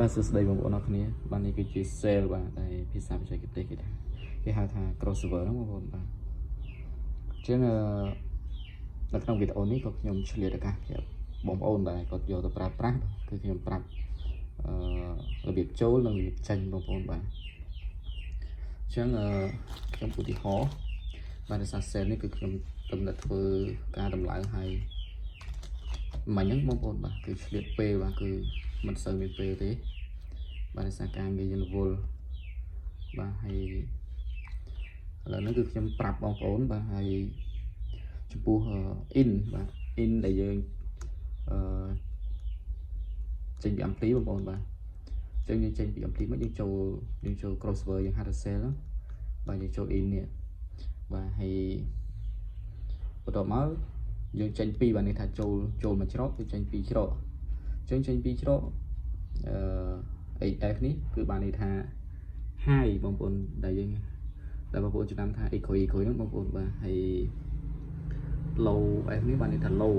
បាទសួស្តីបងប្អូនអរគ្នាបាទនេះគឺជា cell បាទតែភាសាបច្ចេកទេសគេថាគេហៅថា crossover ហ្នឹងបងប្អូនបាទអញ្ចឹងអឺនៅក្នុងវីដេអូនេះក៏ខ្ញុំឆ្លៀតឱកាសប្រាប់បងប្អូនដែលគាត់យកទៅប្រើប្រាស់បាទគឺខ្ញុំប្រាប់អឺរបៀបចូលនិងរបៀបចេញបងប្អូនបាទអញ្ចឹងអឺខ្ញុំឧទាហរណ៍បាទដោយសារ cell នេះគឺខ្ញុំកំណត់ធ្វើការតម្លើងឲ្យមិញហ្នឹងបងប្អូនបាទគឺឆ្លៀតពេលបាទគឺមិនសូវមានពេលទេបាទដោយសារការងារយើងរវល់បាទហើយឥឡូវនេះគឺខ្ញុំប្រាប់បងប្អូនបាទហើយចំពោះ in បាទ in ដែលយើងអឺចេញពី ampli បងប្អូនបាទអញ្ចឹងយើងចេញពី ampli មកយើងចូល crossover យើងហៅថា cell បាទយើងចូល in នេះបាទហើយបន្ទាប់មកយើងចេញពីបាទនេះថាចូលចូលមួយច្រកគឺចេញពីរច្រកអញ្ចឹងចេញពីរច្រកអឺ HF នេះគឺបានន័យថា high បងប្អូនដែលយើងដែលបងប្អូនចំណាំថា echo echo ហ្នឹងបងប្អូនបាទហើយ low F នេះបានន័យថា low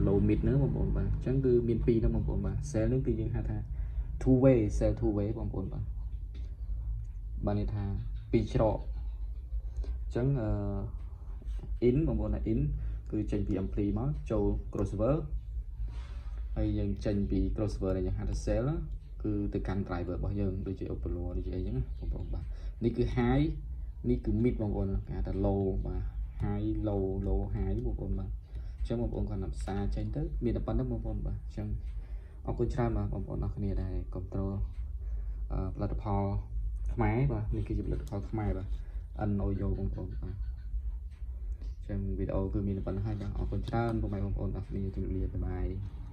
low mid ហ្នឹងបងប្អូនបាទអញ្ចឹងគឺមានពីរហ្នឹងបងប្អូនបាទ cell ហ្នឹងគឺយើងហៅថា two way cell two way បងប្អូនបាទបានន័យថាពីរច្រកអញ្ចឹងអឺ in បងប្អូនណា in គឺចេញពី ampli មកចូល crossover ហើយយើងចេញពី crossover ដែលយើងហៅថា cell គឺទៅកាន់ driver របស់យើងដូចជា Oppo ដូចជាអីចឹងណាបងប្អូនបាទនេះគឺ high នេះគឺ mid បងប្អូនគេហៅថា low បាទ high low low high បងប្អូនបាទអញ្ចឹងបងប្អូនគាត់ណាប់សារចេញទៅមានតែប៉ុណ្្នឹងបងប្អូនបាទអញ្ចឹងអរគុណច្រើនបាទបងប្អូនអរគ្នាដែលគ្រប់គ្រងផលិតផលខ្មែរបាទនេះគឺជាផលិតផលខ្មែរបាទ NOYO បងប្អូនបាទចឹងវីដេអូគឺមានតែប៉ុណ្្នឹងហើយបាទអរគុណច្រើនពុកម៉ែបងប្អូនអរគ្នាជម្រាបលាbye bye.